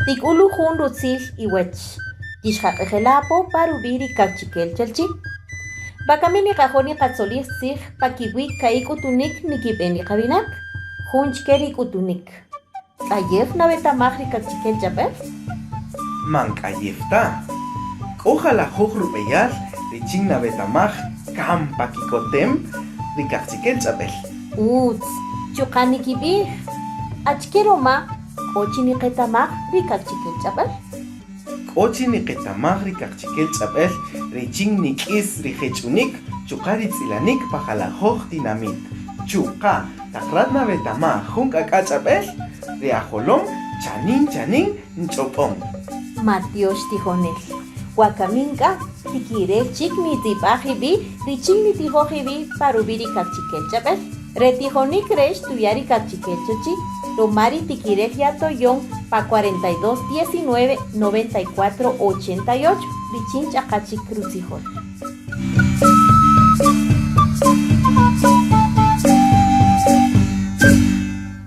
Tik'ulu jun rutzil iwech. Yixjaq'ejela' apo pa rub'i' ri Kaqchikel Cholchi. Wakami niqajo' niqatzolij tzij pa kiwi' ka'i' k'utunïk nikib'en ri qawinaq. Jun chke ri k'utunïk. K'ayew nawetamaj ri Kaqchikel ch'ab'äl? Man k'ayew ta. K'o jalajoj rub'eyal richin nawetamaj kan pa kikotem ri Kaqchikel ch'ab'äl. Ütz, chuqa' nikib'ij, Achike ruma k'o chi niqetamaj ri Kaqchikel ch'ab'äl? K'o chi niqetamaj ri Kaqchikel ch'ab'äl richin nik'is ri jech'unik chuqa' ri tz'ilanik pa jalajoj tinamït. Chuqa' taq rat nawetamaj jun k'ak'a' ch'ab'äl, ri ajolom chanin chanin nch'ob'on. Matyox tijonel. Wakamin k'a, tikirel chik nitz'ib'aj iwi' richin nitijoj iwi' pa ruwi' ri Kaqchikel ch'ab'äl. Re tijonïk re' xtuya' ri Kaqchikel Chochi, ruma ri tikirel yatoyon pa 42 19 94 88 richin ch'aqa chik rutzijol.